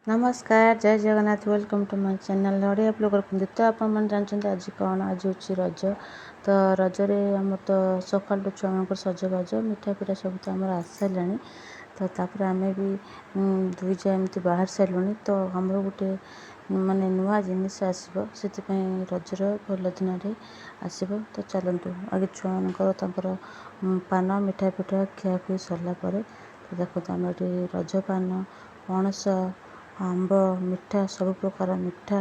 ନମସ୍କାର, ଜୟ Jagannath. Welcome to my channel Odia blogger କୁନ୍ଦି। ତ ଆପଣମାନେ ଜାଣିଛନ୍ତି ଆଜି କ'ଣ? ଆଜି ହେଉଛି ରଜ। ତ ରଜରେ ଆମର ତ ସକାଳୁ ଛୁଆମାନଙ୍କର ସଜବାଜ, ମିଠା ପିଠା ସବୁ ତ ଆମର ଆସିସାରିଲାଣି। ତ ତାପରେ ଆମେ ବି ଦୁଇ ଯା ଏମିତି ବାହାରି ସାରିଲୁଣି। ତ ଆମର ଗୋଟେ ମାନେ ନୂଆ ଜିନିଷ ଆସିବ, ସେଥିପାଇଁ ରଜର ଭଲ ଦିନରେ ଆସିବ। ତ ଚାଲନ୍ତୁ, ଆଗେ ଛୁଆମାନଙ୍କର ତାଙ୍କର ପାନ, ମିଠା ପିଠା ଖିଆଖୁଇ ସରିଲା ପରେ ତ ଦେଖନ୍ତୁ, ଆମର ଏଠି ରଜ ପାନ, ପଣସ, ଆମ୍ବ, ମିଠା, ସବୁ ପ୍ରକାର ମିଠା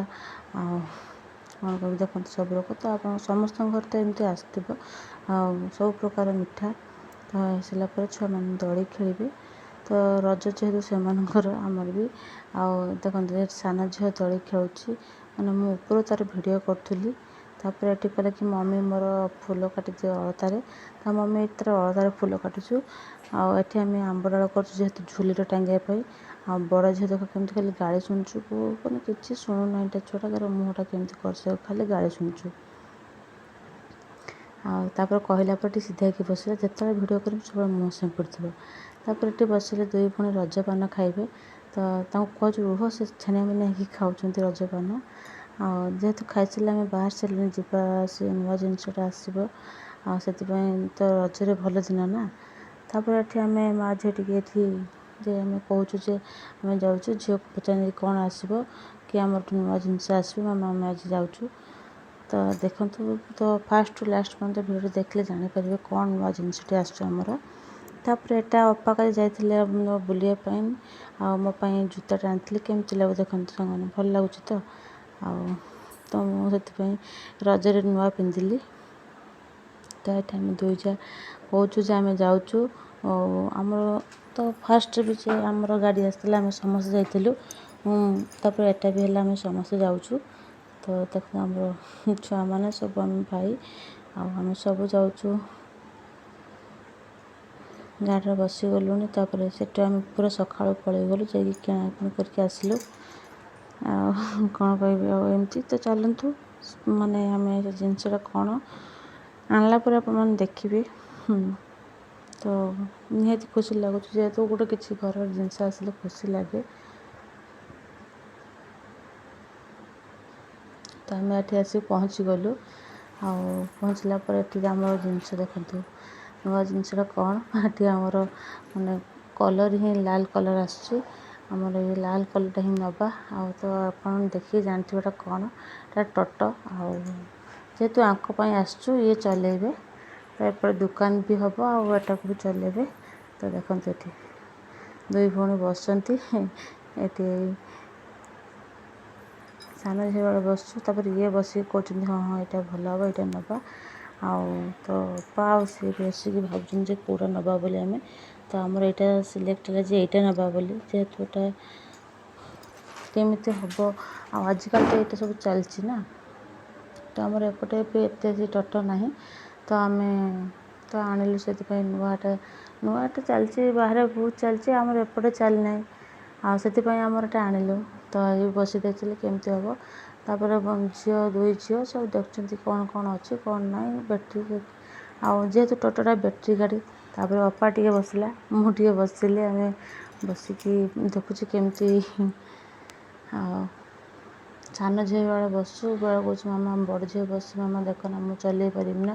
ଆଉ କ'ଣ କହିବି, ଦେଖନ୍ତୁ ସବୁ ଲୋକ ତ ଆପଣ ସମସ୍ତଙ୍କ ଘରେ ତ ଏମିତି ଆସିଥିବ। ଆଉ ସବୁ ପ୍ରକାର ମିଠା ତ ହେଇସାରିଲା ପରେ ଛୁଆମାନେ ଦୋଳି ଖେଳିବେ। ତ ରଜ ଯେହେତୁ ସେମାନଙ୍କର, ଆମର ବି। ଆଉ ଦେଖନ୍ତୁ, ଏଠି ସାନ ଝିଅ ଦୋଳି ଖେଳୁଛି, ମାନେ ମୁଁ ଉପରୁ ତାର ଭିଡ଼ିଓ କରୁଥିଲି। ତାପରେ ଏଠି କହିଲା କି ମମି, ମୋର ଫୁଲ କାଟିଦିଅ ଅଳତାରେ। ତ ମମି ତାର ଅଳତାରେ ଫୁଲ କାଟୁଛୁ। ଆଉ ଏଠି ଆମେ ଆମ୍ବ ଡାଳ କରୁଛୁ, ଯେହେତୁ ଝୁଲିରେ ଟାଙ୍ଗିବା ପାଇଁ। ଆଉ ବଡ଼ ଝିଅ ଦେଖ କେମିତି ଖାଲି ଗାଳି ଶୁଣୁଛୁ, ମାନେ କିଛି ଶୁଣୁନାହିଁ ଏଟା ଛୁଆଟା। ତାର ମୁହଁଟା କେମିତି କରିଛି, ଖାଲି ଗାଳି ଶୁଣୁଛୁ। ଆଉ ତାପରେ କହିଲା ପରେ ଟିକେ ସିଧା ହେଇକି ବସିଲା। ଯେତେବେଳେ ଭିଡ଼ିଓ କରିବୁ, ସବୁବେଳେ ମୁହଁ ସେମ୍ପୁଡ଼ିଥିବ। ତାପରେ ଏଠି ବସିଲେ ଦୁଇ ଭଉଣୀ ରଜପାନ ଖାଇବେ। ତ ତାଙ୍କୁ କହୁଛୁ ରୁହ, ସେ ଛାନିଆ ମାନିଆ ହେଇକି ଖାଉଛନ୍ତି ରଜପାନ। ଆଉ ଯେହେତୁ ଖାଇସାରିଲେ ଆମେ ବାହାରି ସାରିଲୁଣି ଯିବା, ସେ ନୂଆ ଜିନିଷଟା ଆସିବ ଆଉ ସେଥିପାଇଁ ତ ରଜରେ ଭଲ ଦିନ ନା। ତାପରେ ଏଠି ଆମେ ମା ଝିଅ ଟିକେ ଏଠି ଯେ ଆମେ କହୁଛୁ ଯେ ଆମେ ଯାଉଛୁ। ଝିଅକୁ ପଚାରିଲି କ'ଣ ଆସିବ କି, ଆମର ନୂଆ ଜିନିଷ ଆସିବ ମାମା, ଆମେ ଆଜି ଯାଉଛୁ। ତ ଦେଖନ୍ତୁ, ତ ଫାଷ୍ଟରୁ ଲାଷ୍ଟ ପର୍ଯ୍ୟନ୍ତ ଭିଡ଼ିଓ ଦେଖିଲେ ଜାଣିପାରିବେ କ'ଣ ନୂଆ ଜିନିଷଟି ଆସୁଛି ଆମର। ତାପରେ ଏଟା ଅପା କାଲି ଯାଇଥିଲେ ବୁଲିବା ପାଇଁ ଆଉ ମୋ ପାଇଁ ଜୁତାଟା ଆଣିଥିଲେ। କେମିତି ଲାଗୁ ଦେଖନ୍ତୁ ସାଙ୍ଗମାନେ, ଭଲ ଲାଗୁଛି ତ? ଆଉ ତ ମୁଁ ସେଥିପାଇଁ ରଜରେ ନୂଆ ପିନ୍ଧିଲି। ତ ଏଠି ଆମେ ଦୁଇ ଯା କହୁଛୁ ଯେ ଆମେ ଯାଉଛୁ। ଆମର ତ ଫାଷ୍ଟରେ ବି ଯେ ଆମର ଗାଡ଼ି ଆସିଥିଲା, ଆମେ ସମସ୍ତେ ଯାଇଥିଲୁ। ତାପରେ ଏଟା ବି ହେଲା, ଆମେ ସମସ୍ତେ ଯାଉଛୁ। ତ ଦେଖନ୍ତୁ, ଆମର ଛୁଆମାନେ ସବୁ, ଆମେ ଭାଇ ଆଉ ଆମେ ସବୁ ଯାଉଛୁ। ଗାଡ଼ିରେ ବସିଗଲୁଣି। ତାପରେ ସେଠୁ ଆମେ ପୁରା ସକାଳୁ ପଳେଇଗଲୁ, ଯାଇକି କିଣାକିଣି କରିକି ଆସିଲୁ। ଆଉ କ'ଣ କହିବି, ଆଉ ଏମିତି ତ ଚାଲନ୍ତୁ, ମାନେ ଆମେ ସେ ଜିନିଷଟା କ'ଣ ଆଣିଲା ପରେ ଆପଣମାନେ ଦେଖିବେ। ତ ନିହାତି ଖୁସି ଲାଗୁଛି, ଯେହେତୁ ଗୋଟେ କିଛି ଘରର ଜିନିଷ ଆସିଲେ ଖୁସି ଲାଗେ। ତ ଆମେ ଏଠି ଆସିକି ପହଞ୍ଚିଗଲୁ। ଆଉ ପହଞ୍ଚିଲା ପରେ ଏଠି ଆମର ଜିନିଷ ଦେଖନ୍ତୁ, ନୂଆ ଜିନିଷଟା କ'ଣ। ଏଠି ଆମର ମାନେ କଲର୍ ହିଁ ଲାଲ କଲର୍ ଆସୁଛି। ଆମର ଏଇ ଲାଲ କଲର୍ଟା ହିଁ ନେବା। ଆଉ ତ ଆପଣ ଦେଖିକି ଜାଣିଥିବେ ଏଇଟା କ'ଣ, ଏଇଟା ଟୋଟୋ। ଆଉ ଯେହେତୁ ଆଙ୍କ ପାଇଁ ଆସିଛୁ, ଇଏ ଚଲେଇବେ। ତ ଏପଟେ ଦୋକାନ ବି ହେବ ଆଉ ଏଟାକୁ ବି ଚଲେଇବେ। ତ ଦେଖନ୍ତୁ, ଏଠି ଦୁଇ ଭଉଣୀ ବସିଛନ୍ତି। ଏଠି ସାନ ଝିଅ ବେଳେ ବସୁଛୁ। ତାପରେ ଇଏ ବସିକି କହୁଛନ୍ତି, ହଁ ହଁ, ଏଇଟା ଭଲ ହେବ, ଏଇଟା ନେବା। ଆଉ ତ ଅପା ଆଉ ସିଏ ବସିକି ଭାବୁଛନ୍ତି ଯେ କେଉଁଟା ନେବା ବୋଲି। ଆମେ ତ ଆମର ଏଇଟା ସିଲେକ୍ଟ ହେଲା ଯେ ଏଇଟା ନେବା ବୋଲି, ଯେହେତୁ ଏଇଟା କେମିତି ହେବ। ଆଉ ଆଜିକାଲି ତ ଏଇଟା ସବୁ ଚାଲିଛି ନା। ତ ଆମର ଏପଟେ ବି ଏତେ ଟୋଟୋ ନାହିଁ, ତ ଆମେ ତ ଆଣିଲୁ ସେଥିପାଇଁ ନୂଆଟା। ନୂଆଟା ଚାଲିଛି, ବାହାରେ ବହୁତ ଚାଲିଛି, ଆମର ଏପଟେ ଚାଲିନାହିଁ। ଆଉ ସେଥିପାଇଁ ଆମର ଏଇଟା ଆଣିଲୁ। ତ ଏଇ ବସି ଦେଖିଲେ କେମିତି ହେବ। ତାପରେ ଝିଅ, ଦୁଇ ଝିଅ ସବୁ ଦେଖୁଛନ୍ତି କ'ଣ କ'ଣ ଅଛି, କ'ଣ ନାହିଁ, ବ୍ୟାଟେରୀ। ଆଉ ଯେହେତୁ ଟୋଟୋଟା ବ୍ୟାଟେରୀ ଗାଡ଼ି। ତାପରେ ଅପା ଟିକେ ବସିଲା, ମୁଁ ଟିକେ ବସିଲି। ଆମେ ବସିକି ଦେଖୁଛୁ କେମିତି। ଆଉ ସାନ ଝିଅ ବେଳେ ବସୁଛୁ ବେଳେ କହୁଛି ମାମା, ବଡ଼ ଝିଅ ବସିଛି, ମାମା ଦେଖ ନା, ମୁଁ ଚଲେଇ ପାରିବି ନା?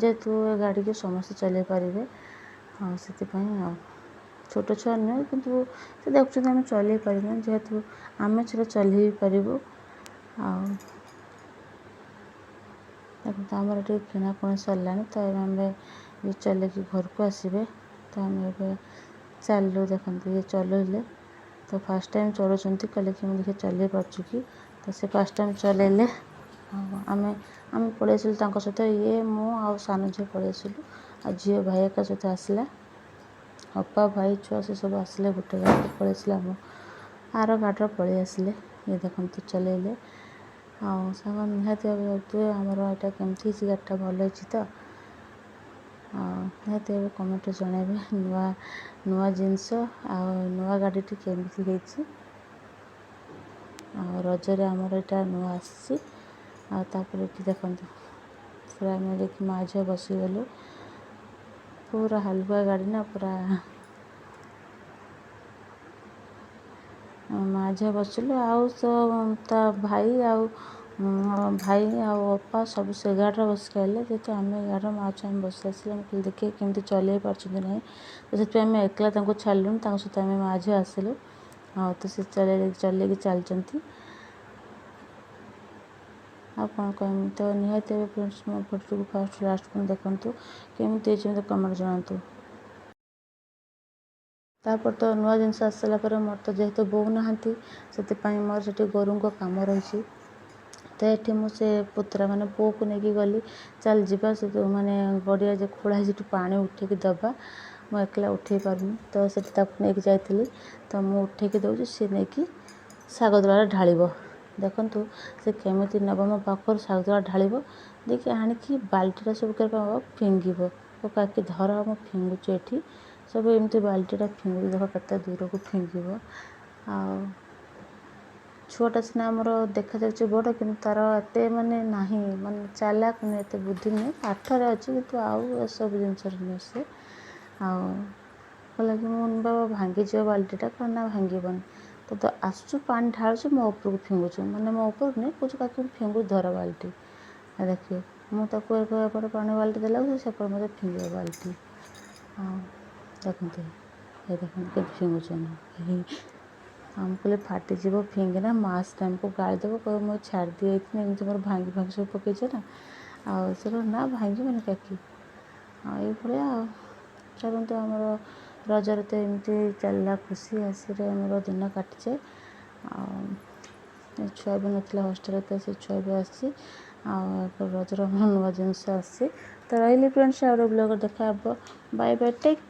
ଯେହେତୁ ଏ ଗାଡ଼ିକୁ ସମସ୍ତେ ଚଲେଇ ପାରିବେ, ଆଉ ସେଥିପାଇଁ। ଆଉ ଛୋଟ ଛୁଆ ନୁହେଁ, କିନ୍ତୁ ସେ ଦେଖୁଛନ୍ତି ଆମେ ଚଲେଇ ପାରିବୁ, ଯେହେତୁ ଆମେ ସେଟା ଚଲେଇ ପାରିବୁ। ଆଉ ଦେଖନ୍ତୁ, ଆମର ଟିକେ କିଣାକୁଣି ସରିଲାଣି। ତ ଏବେ ଆମେ ଇଏ ଚଲେଇକି ଘରକୁ ଆସିବେ। ତ ଆମେ ଏବେ ଚାଲିଲୁ। ଦେଖନ୍ତୁ, ଇଏ ଚଲେଇଲେ। ତ ଫାର୍ଷ୍ଟ ଟାଇମ୍ ଚଲାଉଛନ୍ତି। କହିଲେ କି ମୁଁ ଦେଖିବା ଚଲେଇ ପାରୁଛି କି। ତ ସେ ଫାର୍ଷ୍ଟ ଟାଇମ୍ ଚଲେଇଲେ। ଆଉ ଆମେ ପଳେଇ ଆସିଲୁ ତାଙ୍କ ସହିତ। ଇଏ, ମୁଁ ଆଉ ସାନ ଝିଅ ପଳେଇ ଆସିଲୁ। ଆଉ ଝିଅ ଭାଇ ଏକା ସହିତ ଆସିଲା। ଅପା, ଭାଇ, ଛୁଆ ସେ ସବୁ ଆସିଲେ, ଗୋଟେ ଗାଡ଼ିରେ ପଳେଇ ଆସିଲେ। ଆମ ଆର ଗାଡ଼ିରେ ପଳେଇ ଆସିଲେ। ଇଏ ଦେଖନ୍ତୁ, ଚଲେଇଲେ। ଆଉ ସାଙ୍ଗ ନିହାତି ଭାବେ ଭାବୁଥିବେ ଆମର ଏଇଟା କେମିତି ହେଇଛି, ଗାଡ଼ିଟା ଭଲ ହେଇଛି ତ? ଆଉ ନିହାତି ଭାବେ କମେଣ୍ଟରେ ଜଣାଇବେ, ନୂଆ ନୂଆ ଜିନିଷ ଆଉ ନୂଆ ଗାଡ଼ିଟି କେମିତି ହେଇଛି। ଆଉ ରଜରେ ଆମର ଏଇଟା ନୂଆ ଆସିଛି। ଆଉ ତାପରେ ଏଠି ଦେଖନ୍ତୁ, ପୁରା ଆମେ ଦେଖି ମା ଝିଅ ବସିଗଲୁ। ପୁରା ହାଲୁକା ଗାଡ଼ି ନା ପୁରା। ମା ଝିଅ ବସିଲୁ। ଆଉ ତା ଭାଇ ଆଉ ଭାଇ ଆଉ ଅପା ସବୁ ସେ ଗାଡ଼ିରେ ବସିକି ଆଇଲେ। ଯେହେତୁ ଆମେ ଗାଡ଼ିରେ ମା ଛୁଆ ଆମେ ବସି ଆସିଲେ, ଆମେ କହିଲି ଦେଖିବେ କେମିତି ଚଲେଇ ପାରୁଛନ୍ତି ନାହିଁ, ତ ସେଥିପାଇଁ ଆମେ ଏକଲା ତାଙ୍କୁ ଛାଡ଼ିଲୁନି, ତାଙ୍କ ସହିତ ଆମେ ମା ଝିଅ ଆସିଲୁ। ଆଉ ତ ସେ ଚଲେଇକି ଚାଲିଛନ୍ତି। ଆଉ କ'ଣ କହିମି? ତ ନିହାତି ଭାବେ ଫ୍ରେଣ୍ଡସ୍, ମୋ ଭିଡ଼ିଓକୁ ଫାଷ୍ଟ ଲାଷ୍ଟ ପର୍ଯ୍ୟନ୍ତ ଦେଖନ୍ତୁ, କେମିତି ହେଇଛି ମୋତେ କମେଣ୍ଟ ଜଣାନ୍ତୁ। ତାପରେ ତ ନୂଆ ଜିନିଷ ଆସିଲା ପରେ ମୋର ତ ଯେହେତୁ ବୋଉ ନାହାନ୍ତି, ସେଥିପାଇଁ ମୋର ସେଠି ଗୋରୁଙ୍କ କାମ ରହିଛି। ତ ଏଠି ମୁଁ ସେ ପୁତୁରା ମାନେ ପୁଅକୁ ନେଇକି ଗଲି, ଚାଲ ଯିବା, ସେ ମାନେ ଗଡ଼ିଆ ଯେ ଖୋଳା ହେଇଛି ସେଠୁ ପାଣି ଉଠେଇକି ଦେବା, ମୁଁ ଏକଲା ଉଠେଇ ପାରୁନି। ତ ସେଠି ତାକୁ ନେଇକି ଯାଇଥିଲି। ତ ମୁଁ ଉଠେଇକି ଦେଉଛି, ସେ ନେଇକି ଶାଗ ଦୋଳାରେ ଢାଳିବ। ଦେଖନ୍ତୁ ସେ କେମିତି ନେବ ମୋ ପାଖରୁ, ଶାଗ ଦୋଳା ଢାଳିବ, ଦେଇକି ଆଣିକି ବାଲ୍ଟିଟା ସବୁ ଫିଙ୍ଗିବ। ଓ କାକି ଧର, ମୁଁ ଫିଙ୍ଗୁଛି ଏଠି ସବୁ। ଏମିତି ବାଲ୍ଟିଟା ଫିଙ୍ଗୁଛି, ଦେଖ କେତେ ଦୂରକୁ ଫିଙ୍ଗିବ। ଆଉ ଛୁଆଟା ସିନା ଆମର ଦେଖାଯାଉଛି ବଡ଼, କିନ୍ତୁ ତା'ର ଏତେ ମାନେ ନାହିଁ, ମାନେ ଚାଲାକ ନୁହେଁ, ଏତେ ବୁଦ୍ଧି ନୁହେଁ। ପାଠରେ ଅଛି, କିନ୍ତୁ ଆଉ ଏସବୁ ଜିନିଷରେ ନୁହେଁ ସେ। ଆଉ କହିଲା କି ମୁଁ ବାବା ଭାଙ୍ଗିଯିବ ବାଲ୍ଟିଟା। କହିଲା ନା, ଭାଙ୍ଗିବନି। ତ ଆସୁଛୁ, ପାଣି ଢାଳୁଛୁ, ମୋ ଉପରକୁ ଫିଙ୍ଗୁଛୁ, ମାନେ ମୋ ଉପରକୁ ନୁହେଁ, କହୁଛୁ କାକି ମୁଁ ଫିଙ୍ଗୁଛି ଧର ବାଲ୍ଟି। ଦେଖିବେ, ମୁଁ ତାକୁ ଏପଟେ ପାଣି ବାଲ୍ଟି ଦେଲାକୁ ସେ ସେପଟେ ମୋତେ ଫିଙ୍ଗିବ ବାଲ୍ଟି। ଆଉ ଦେଖନ୍ତୁ, ଏ ଦେଖନ୍ତୁ କେମିତି ଫିଙ୍ଗୁଛନ୍ତି। ଆଉ ମୁଁ କହିଲି ଫାଟିଯିବ, ଫିଙ୍ଗିନା, ମା ଆସିଲେ ଆମକୁ ଗାଳି ଦେବ, କହିବ ମୁଁ ଛାଡ଼ି ଦେଇଥିଲି, ଏମିତି ମୋର ଭାଙ୍ଗି ଭାଙ୍ଗି ସବୁ ପକେଇଛ ନା। ଆଉ ସେ କହିଲା ନା, ଭାଙ୍ଗିବନି କାକି। ଆଉ ଏଇଭଳିଆ। ଆଉ ଚାଲନ୍ତୁ, ଆମର ରଜରେ ତ ଏମିତି ଚାଲିଲା, ଖୁସି ଆସିରେ ଆମର ଦିନ କାଟିଯାଏ। ଆଉ ଛୁଆ ବି ନଥିଲା ହଷ୍ଟେଲରେ, ତ ସେ ଛୁଆ ବି ଆସିଛି। ଆଉ ରଜର ନୂଆ ଜିନିଷ ଆସିଛି। ତ ରହିଲି ଫ୍ରେଣ୍ଡସ୍, ଆଉ ଗୋଟେ ବ୍ଲଗ୍ରେ ଦେଖା ହେବ। Bye bye, take.